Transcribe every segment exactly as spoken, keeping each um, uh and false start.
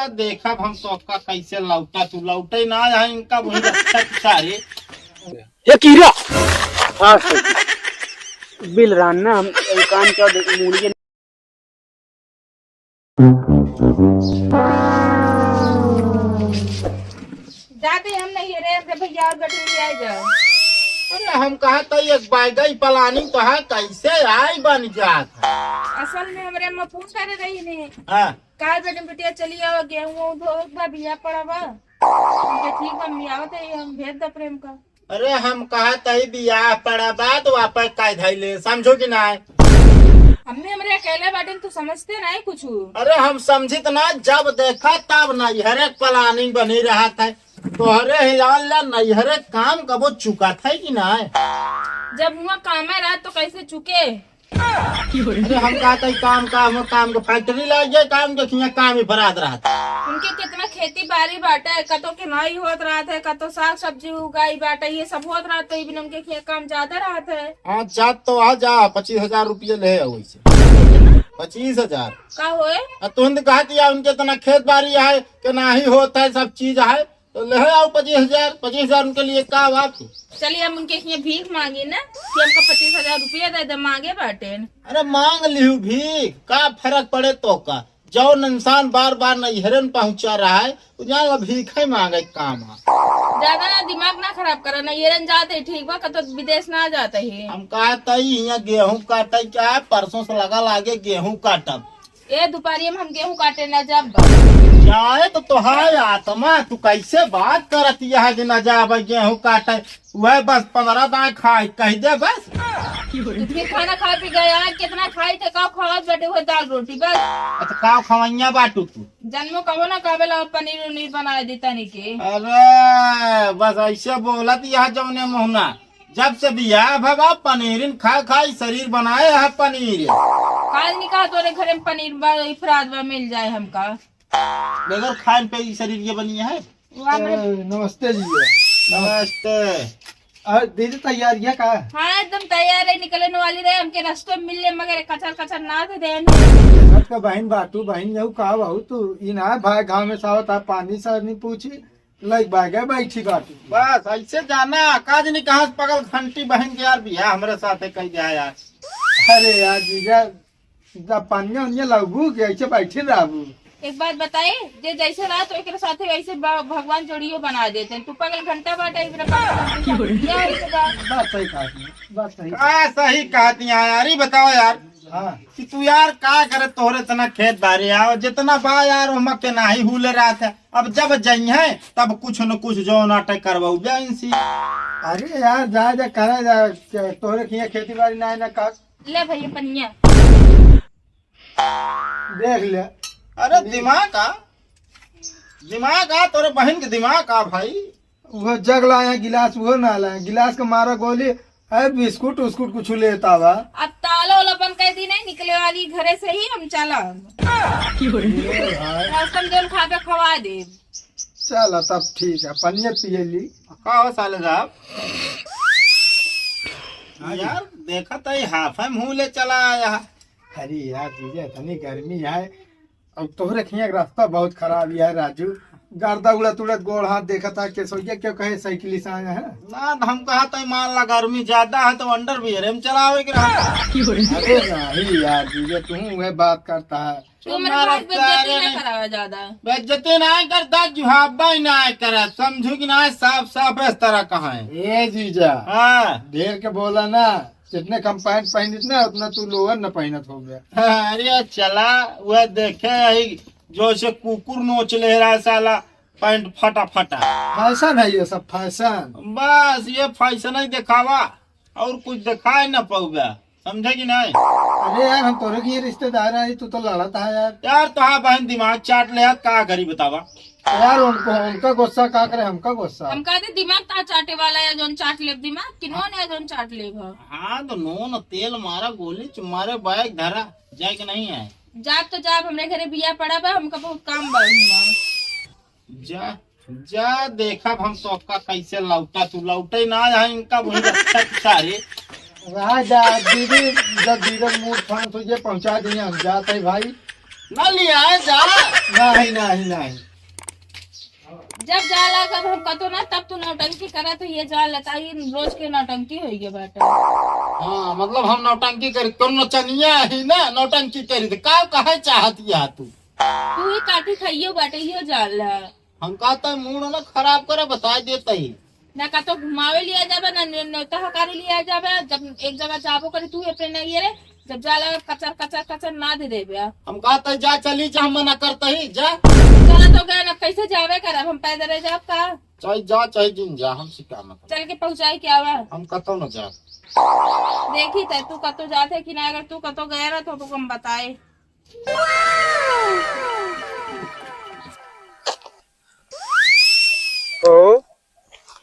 देखब हम तोका कैसे लौटा, तू लौटे ना है इनका वही रखता तू सारे। ये कीड़ा। हाँ सर। बिल रान ना हम काम क्या मूलिए। जाते हम नहीं रे, हमरे भैया और बेटी ले आए जाओ। अरे हम कहा तो एक बाइगई प्लानिंग तो है, कैसे आई बन जात है। असल में हमरे अम्मा फोन करे रही ने। हाँ। काल बेटी बिटिया चली आओ, गेहूं वहूं धोए के बा, बिया पड़ा बा। हम कहे, "ठीक बा, मम्मी आवत है, हम भेज द प्रेम का।" अरे हम कहा तही बियाह पड़ा बा तो वापस काय धैले, समझो कि नाय? मम्मी हमरे अकेले बाटिन, तू समझते नाय कुछ। अरे हम समझित ना, जब देखा तब नैहरे प्लानिंग बनी रहत है। तोहरे ही जान ला, नैहरे काम कबो चुकत है कि नाय? जब हुआ कामे रहत तो कैसे चुके? अरे हम कहते ही काम का, हम काम के फैक्ट्री लाग गए, काम के खिया काम ही फराद रहत। उनके कितना खेती बाड़ी बाटे, कतो केनाई होत रहत है, कतो साग सब्जी उगाई बाटे, ये सब होत रहत है, इबिन उनके खिया काम ज्यादा रहत है। हाँ, जात तो आ जा, पच्चीस हजार रुपये ले आओ वैसे। पच्चीस हजार। का होए? आ तुम तो कहत या उनके इतना खेत बाड़ी है, केनाही होत है, सब चीज है, तो ले आओ पच्चीस हजार, पच्चीस हजार उनके लिए का बात? चलिए, हम उनके हियाँ भीख मांगी ना कि हमका पच्चीस हजार रुपया दे दे, मांगे बाटेन। अरे मांग लिहू भीख, का फर्क पड़े तोका? जौन इंसान बार बार नैहरन पहुंचा रहा है, वो जान ला भीख ही मांगे के काम है। ज्यादा ना दिमाग ना खराब करा, नैहरन जाते ही ठीक बा, कतो विदेश ना जाते ही। हम कहा तई हियाँ गेहूं काटे क्या है, परसों से लगा लागे गेहूं काटब। ए, दुपहरिया में हम गेहूं काटे ना जाब। जाए तो तोहार आत्मा, तू कैसे बात करत यह कि ना जाब गेहूं काटे? वह बस पन्द्रह दाएं खाए, कह दे बस। तू फिर खाना खा पी गया, कितना खाई थे, का खावत बाटे, वो दाल रोटी बस। अच्छा, का खवैया बाटू तू? जन्मो कबो ना कहबे ला पनीर उनीर बनाए दी तनी के। अरे, बस ऐसे बोलत यह जौने मुहना। जब से बियाह भवा पनीरिन खा खाई शरीर बनाए है पनीर। काल निकाह तोरे घरे में पनीर बा, इफराद बा, मिल जाए हमका। बगैर खान पे ही शरीर ये बनी है। वाह, ए, नमस्ते जी। नमस्ते। और दीदी तैयारियां का? हाँ, एकदम तैयार है, निकलने वाली रहे, हमके रस्तों में मिल ले, मगर कचर कचर ना दे देन। सबका बहन बाटू, बहन यहू का बहू तू, ई ना भाई गाँव में सावत आ, पानी सा नहीं पूछी। लइक बागे बैठी बाटू। बस ऐसे जाना, का जानी कहाँ से पगल घंटी बहिन के यार बियाह हमरे साथे कई दिया यार। अरे यार जीजा, जब पनिया उनिया लगबू कि ऐसे बैठी रहबू? एक बात बताई, जे जैसे रहत ओकरे साथे वैसे ब-, भगवान जोड़ियो बना देते हैं। तू पगल घंटा बाटे, इबरा पगल घंटी बाटे। बात सही कहा तुमने, बात सही। का सही कहती है यार, ई बताओ यार। हाँ। कि तू यार का करे, तोहरे इतना खेत बारी आओ, जितना बा यार, ओमा के नाही हुले रहत है। अब जब जइहे, तब कुछ न कुछ जो नाटक करवाऊ बे इनसे। अरे यार, जा, जा, करा जा, के-, तोहरे किया खेती बारी ना है ना का। ले भैया पनिया। देख ले। अरे दिमाग का, दिमाग का, तोरे बहन के दिमाग का भाई। वो जग लाया गिलास, वो ना लाया गिलास का मारा गोली। अरे बिस्कुट उस्कुट कुछ लेता बा। अब ताला ओला बंद कर दी, नहीं निकले वाली घरे से ही हम चला। ए भाई। रास्ता में जौन खा के खवा दे। चला तब ठीक है, पनिया पिए ली। का हो साले साहब? हाँ जी। यार देखा तो ये हाफे मुंह ले चला आया है। अरे यार जीजा, इतनी गर्मी है, अब तोहरे खिया के रास्ता बहुत खराब है राजू। गर्दा उड़त उड़त गोड़ हाथ देखत है, केसोइया क्यों कहे साइकिल से आया है? ना, हम कहा तो मान ला गर्मी ज्यादा है तो अंडरवियर में चलावे के रहा। अरे नहीं यार जीजा, तू वह बात करता है। तू मेरे चुप ना भाई रह, बेइज्जती सारे ना ने। करावा ज्यादा। बेइज्जती ना करता, जुहाबा ही ना करा, समझू कि ना, साफ साफ इस तरह कहा है। ए जीजा। हाँ। ढेर के बोला ना, जितने कम पैंट पहनित ना, उतना तू लोअर न पहनत हो गया। अरे चला, वह देखे यही जो से कुकुर नोच ले रहा है साला, पैंट फटा फटा। फैशन है ये सब, फैशन। बस ये फैशन ही दिखावा, और कुछ दिखाए न पाऊगा, समझे कि नहीं? अरे यार, हम तोरे की रिश्तेदार है, तू तो लड़त है यार। यार, तो हाँ बहन दिमाग चाट ले यार, का करी बतावा? यार उनको, उनका गुस्सा का करे, हमका गुस्सा। हम कहते दिमाग ता चाटे वाला है, जोन चाट लेब दिमाग, कि नोन है जोन चाट लेब ह। हाँ, तो नोन तेल मारा, गोली चुमारे, बैग धरा, जाए कि नहीं है? जाब तो जाब, हमरे घरे बिया पड़ा बा, हमका बहुत काम बा हुआं। जा, जा, देखब हम तोका कैसे लौटा, तू लौटे ना है, इनका वही रखा तू सारे। रहा जा, दीदी, जब दीदी मूड फंस हो जाए, पहुंचा दिए, हम जाते हैं भाई। ना लियाए जा। नहीं, नहीं, नहीं। जब जाला कब हम कतो ना, तब तू नौटंकी करत हो, ये जान लेता, ये रोज के नौटंकी होई गए बाटे। हाँ, मतलब हम नौटंकी करी, तो नचनिया ही ना नौटंकी करी, तो का कहे चाहत या तू? तू ही काटी खाइयो बाटे, यो जान ले। हम कहता है मूड ना खराब करे, बता देता ही। ना कतो घुमावे लिया जाबे, ना ने-, नेवता हकारी लिया जाबे। जब एक जगह जाबो करे तू अपने नहीं रे, जब जाला कचर, कचर, कचर ना दे देबे। हम कहता है जा चली जा, हम मना करता ही, जा। चला तो गए ना, कैसे जावे कर, अब हम पैदल रह जाब का? चाहे जा, चाहे जिन जा, हम सिकाना। चल के पहुँचाए के आवा। हम कतो न जा। देखी तै तू कतो जाते कि ना, अगर तू कतो गए रह तो, तो हम बताए। ओ,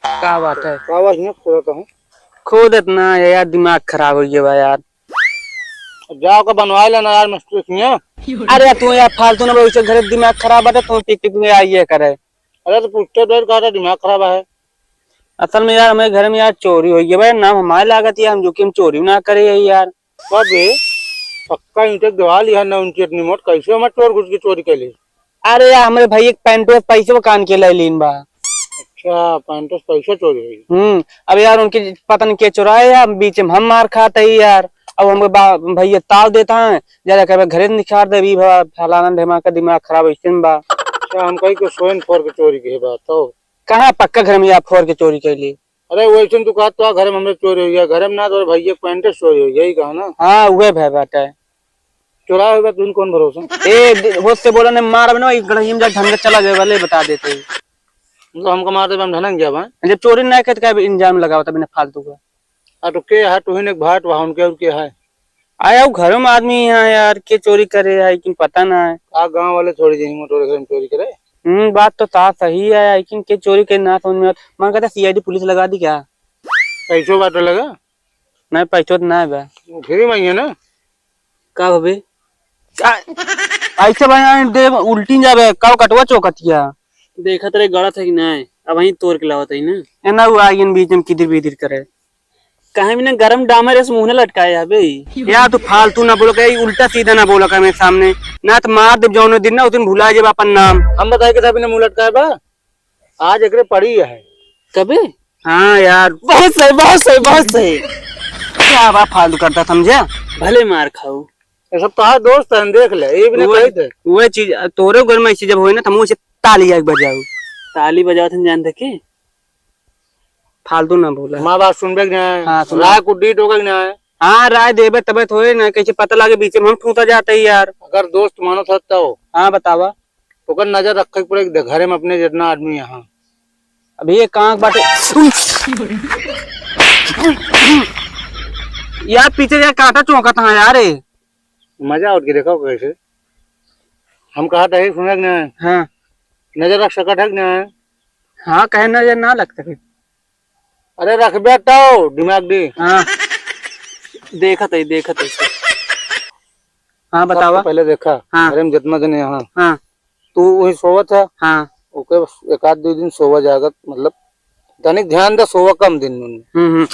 का बात है? का बात है? खोदत हूँ। खोदत ना है यार, दिमाग खराब हो गया बा यार। जाओ का बनवा लेना यार मिस्त्री से। अरे तू यार फालतू ना बोल, उसे घर दिमाग खराब बाटे, तू टिक टिक में आइए करे। अरे तो पूछते डर का दिमाग खराब है। असल में यार हमारे घर में यार चोरी हो गई बा, नाम हमारे लागत है, हम जो कि हम चोरी ना करे है यार। कबे? पक्का ईंटे के दीवाल यहाँ ना उनकी इतनी मोट, कैसे हमारे चोर घुस के चोरी कर ले? अरे यार, हमरे भाई एक पैंटो पैसो कान के ले लीन बा। अच्छा, पैंटो पैसो चोरी हुई। हम्म, अब यार उनके पता नहीं के चुराए यार, बीच में हम मार खाते ही यार। अब हमको बा-, भैया ताव देता है, ज्यादा कहबे घरे निखार दे, भी भा-, फलाना ढेमा का दिमाग खराब ऐसे में बा। अच्छा, हम कहीं को सोइन फोर के चोरी के बात हो। कहाँ पक्का घर में आप फोर के चोरी कैली? अरे वैसे तू कहत तो घर में हमरे चोरी हो गया, घर में ना तो भाई एक पैंट चोरी हो गया, यही कहा ना? हाँ, उहे भय बाटे। चोरा होगा तुम कौन भरोसा? ए, दे-, होश से बोलो ने, मार बनो, एक गड़ही में जा ढंग से चला जाए वाले बता देते। तो हमको मार दे, हम ढनक गया बा। जब चोरी ना करत का इंजाम लगाओ तब इन्हें फालतू का। आ तो के है, तू ही ने भाट वहाँ उनके और के है? आया वो घरों में आदमी है यार, के चोरी करे है, लेकिन पता ना है। आ गांव वाले थोड़ी जही मोटोर घर में चोरी करे। हम्म, बात तो ता सही है, लेकिन के चोरी के ना समझ में आवत। मन कहता सीआईडी पुलिस लगा दी क्या? पैसो बात लगा? नहीं, पैसो तो ना है बे। वो फ्री में ही है ना? का होबे? का? ऐसे भाई दे उल्टी जाबे, का कटवा चौकतिया? देखत रहे गलत है कि नहीं, अब वहीं तोड़ के लावत है ना। ए ना, वो आगिन बीच में किदिर बिदिर करे। काहे बिना गरम डामर ऐसे मुंह न लटकाए हबे? या तू फालतू ना बोलो, कहीं उल्टा सीधा ना बोलो का मेरे सामने, ना तो मार देब जौनो दिन ना, उस दिन भुला जेब अपन नाम। हम बताए के था बिना मुंह लटकाए बा, आज एकरे पड़ी है। कबे? हाँ यार। बहुत सही, बहुत सही, बहुत सही। क्या बा फालतू करता समझे? भले मार खाऊ। ये सब तोहार दोस्त हैं, देख ले, ये भी ना वो, कही थे। वो चीज, तोरे घर में ऐसी जब होए ना, तो हम उसे ताली एक बजाऊ। ताली बजावत हम जानते के? फालतू ना बोला। माँ बात सुनबे कि नहीं? हाँ, सुना। राय कुड्डी टोके कि नहीं? हाँ, राय देबे तबे तो होए ना, कैसे पता लगे बीच में हम ठूंसा जाते ही यार। अगर दोस्त मानो था तो। हाँ, बतावा। ओकर नजर रखे के पड़े घरे में अपने जितना आदमी यहाँ। अभी ये कांक बाटे। यार, पीछे जा, कांटा चौंकत हाँ यार, ए। मजा उठ के देखो कैसे। हम कहा था, सुने कि नहीं? हाँ। नजर रख सकत है कि नहीं? हाँ, कहे नजर ना लग सके। अरे रखबे तो दिमाग दी। हाँ। देखत है, देखत है। हाँ, बतावा। सबसे पहले देखा, हाँ। घरे में जितना जने यहाँ। हाँ। तू वही सोवत है। हाँ। ओके, बस एक आध दो दिन सोवा जाएगा, मतलब, तनिक ध्यान दे, सोवा कम दिन में। हम्म, हम्म।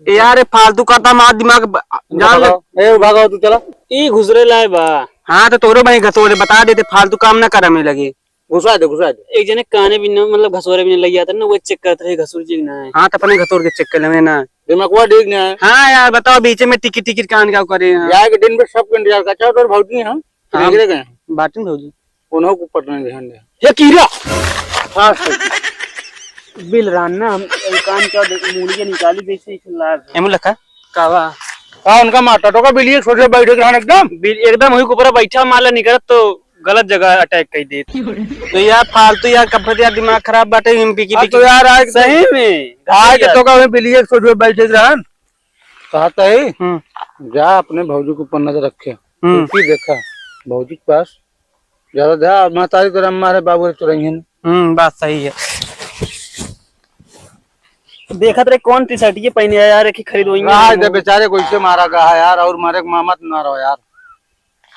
ए यार, ए फालतू करता मार दिमाग ब-, जान ले। भागो। ए, भागो, तू चला। ई घुसरे लाए बा। हाँ, तो तोरो भाई घसोरे, बता देते, फालतू काम ना करे में लगे। घुसा दे, घुसा दे। एक जने काने भी न, मतलब घसोरे भी न लग जाता ना, वो चेक करत रहे घसुर जी ना है। हाँ, तो अपने घसोर के चेक कर लेवे ना। दिमागवा ठीक ना है। हाँ यार, बताओ, बीच में टिकी टिकी कान का करे हैं? यार के दिन पे सबके इंतजार करता है, तोर भौजी हैं, हाँ। निकले गए हैं। बाटिन भौजी। उन्हों को पटना ध्यान दे। ये कीरा। हाँ, सर। बिल रान ना, हम कान का दे-, मूड़िया निकाली जैसे ही लाग। एमू लखा? कावा? हाँ, उनका माता तो का बिलिए छोटे बैठे रहन एकदम। बिल एकदम हुई ऊपर बैठा, माला निकलत तो गलत जगह अटैक कर दे। तो यार फालतू यार, कब से यार दिमाग खराब बाटे, हम पीकी हाँ, पीकी। तो यार आज सही में। आज तो का बिलिए छोटे बैठे रहन। कहता है, हम्म। जा अपने भौजी के ऊपर नजर रखे। हम्म। तू की देखा, भौजी के पास ज्यादा जा, महतारी तोरा मारे बाबू रे चोरइहन। हम्म, बात सही है। देखत रहे कौन टी शर्ट ये पहने है यार, एक ही खरीद वही रहा है। जब बेचारे को इसे मारा गया है यार, और मारे के मामत ना रहो यार।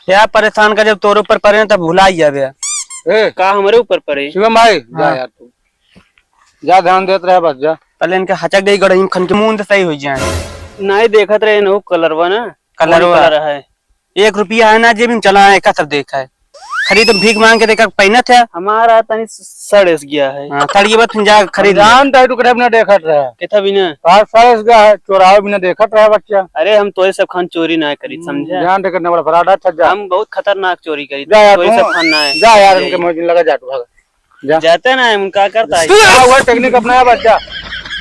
यार परेशान का जब तोरे ऊपर पड़े ना तब भुला ही जाबे। ए, का हमरे ऊपर पड़े? शिवम भाई, जा हाँ। यार तू। जा ध्यान देत रहे बस, जा। पहले इनके हचक दे गड़ही में खन के मुंह से सही हो जाए। नहीं देखत रहे ना वो कलरवा ना। कलरवा। कौन कलर है? एक रुपया है ना जेब में, चला है, एका सब देखा है। खरीद भीख मांग के देखा, पहनत है। हमारा तनी सड़स गया है। हाँ, सड़ गया बस, फिर जा खरीद ले। जान ताई टुकड़ा बिना देखत रहा। किथा बिना? आज सड़स गया है, चोरावे बिना देखत रहा बच्चा। अरे, हम तोरे सब खान चोरी ना करी, हम्म, समझे? जान दे करने वाला फराड है, अच्छा जा। हम बहुत खतरनाक चोरी करी, जा यार, तोरे तू सब खान ना है। जा यार, जा इनके यार। मौज में लगा, जा तू भाग। जा। जाते ना है, उनका करता है। जा, वह टेक्निक अपनाया बच्चा।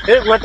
ठीक, वह